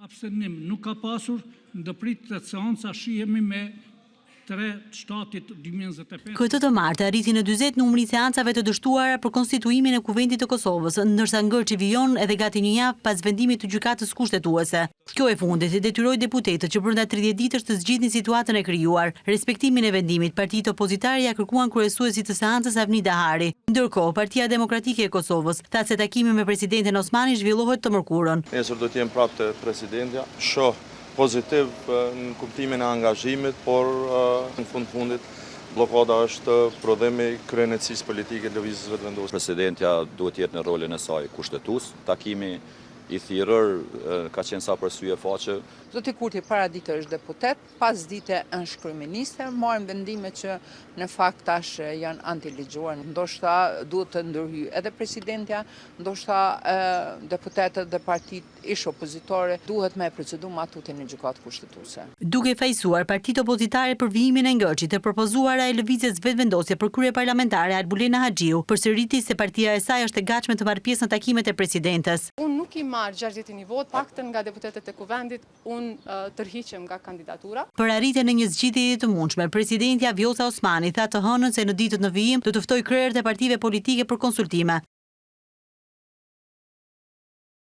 Abstenim nuk ka pasur. Ndërpritet seanca, shihemi me 3.7.2025. Këtë të martë arriti në 40 numri i seancave të dështuara për konstituimin e Kuvendit të Kosovës, ndërsa ngërçi vijon edhe gati një javë pas vendimit të Gjykatës Kushtetuese. Kjo e fundit detyroi deputetët që brenda 30 ditësh të zgjidhnin situatën e krijuar. Respektimin e vendimit, partitë opozitare ia kërkuan kryesuesit të seancës Avni Dehari. Ndërkohë, Partia Demokratike e Kosovës tha se takimi me presidenten Osmani zhvillohet të mërkurën. Nesër do të jem prapë te presidentja. Shoh pozitiv në kuptimin e angazhimit, por në fund fundit bllokada është prodhim i kryeneçësisë politike të Lëvizjes Vetëvendosje. Presidentja duhet të jetë në rolin e saj kushtetues. Takimi i thirrur ka qenë sa për sy e faqe. Zoti Kurti para dite është deputet, pas dite është kryeministër, marrin vendime që në fakt tash janë antiligjore. Ndoshta duhet të ndërhyjë edhe presidentja, ndoshta deputetët dhe partitë ish opozitare duhet me procedu ma tutje në gjykatë kushtetuese. Duke fajësuar partitë opozitare për vijimin e ngërçit të propozuara e Lëvizjes Vetëvendosje për kryeparlamentare Albulena Haxhiu, përsëriti se partia e saj është e gatshme të marrë pjesë në takimet e presidentes. Unë nuk i marr 61 votë, paktën nga deputetët e kuvendit, unë tërhiqem nga kandidatura. Për arritjen e një zgjidhjeje të mundshme, presidentja Vjosa Osmani tha të hënën se në ditët në vijim do të ftojë krerët e partive politike për konsultime.